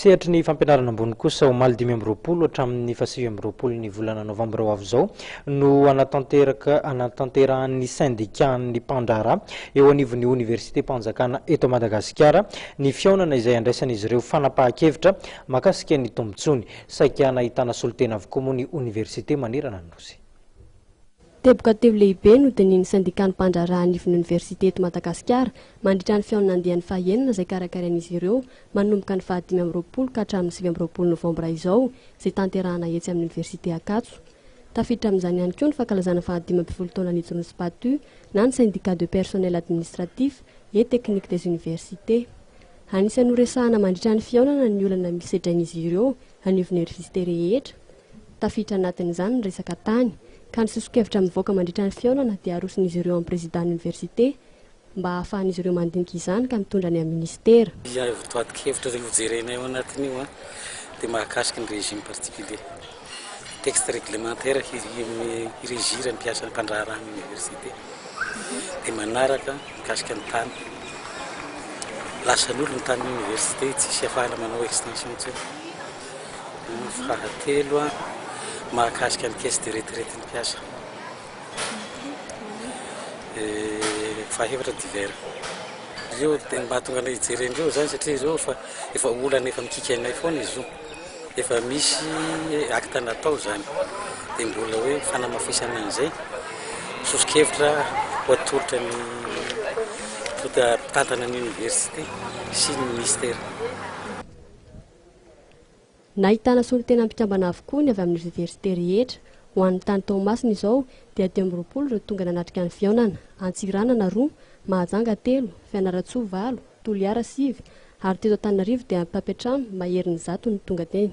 Sehatry ny fampianarana ambony kosa, omaly 25 hatramin'ny faha-29 ny volana novambra ho avy izao no hanatanteraka hanatanterahan'ny syndicat-n'ny mpandraharaha eo anivon'ny oniversitem-panjakana eto Madagasikara ny fihaonana izay handraisan'izy ireo fanapahan-kevitra mahakasika ny tombontsoany. Saika nahitana solontena avokoa moa ny oniversite manerana ny Nosy. Teboka telo lehibe no dinihin'ny sendikan'ny mpandraharaha anivon'ny oniversite eto Madagasikara mandritra ny fihaonana andiany fahenina izay karakarain'izy ireo manomboka ny faha-25 ka hatramin'ny 29 novambra izao izay tanterahana etsy amin'ny oniversite Ankatso. Tafiditra amin'izany ihany koa ny fankalazana faha-15 taona nijoroan'ny SPATU na ny Syndicat de Personnel Administratif et Technique des Universités. Anisan'ny horesahana mandritra ny fihaonana ny olana misy sedrain'izy ireo anivon'ny oniversite rehetra. Tafiditra anatin'izany ny resaka tany, ka ny soso-kevitra mivoaka mandritra ny fihaonana dia aroson'izy ireo amin'ny prezidàn'ny oniversite mba hahafahan'izy ireo mandinika izany ka mitondra any amin'ny minisitera. Ny votoatin-kevitra izay hojerenay ao anatin'io dia mahakasika ny régime particulier, texte réglementaire hi-régir ny mpiasa mpandraharaha ny oniversite, dia manaraka mikasika ny tany, lasan'olo ny tanin'ny oniversite, tsisy ahafahana manao extension intsony. Fahatelo, mahakasika ny caisse de retraite ny mpiasa. Fahefatra, divers. Ireo dia mahatonga anay hijery an'ireo izany satria ireo efa efa olana efa mikiky anay foana izy io. Efa misy acte natao izany. Dia mbola hoe fanamafisana an'izay, soso-kevitra ho atolotra ny mpitantana ny université sy ny ministera. Nahitana solontena mpikambana avokoa ny avy amin'ny oniversite rehetra. Ho an'ny tany Toamasina izao dia 25 ireo tonga nanatrika ny fihaonana, Antsiranana roa, Mahajanga telo, Fianarantsoa valo, Toliara sivy ary teto Antananarivo dia mpampiantrano maherin'ny 100 no tonga teny.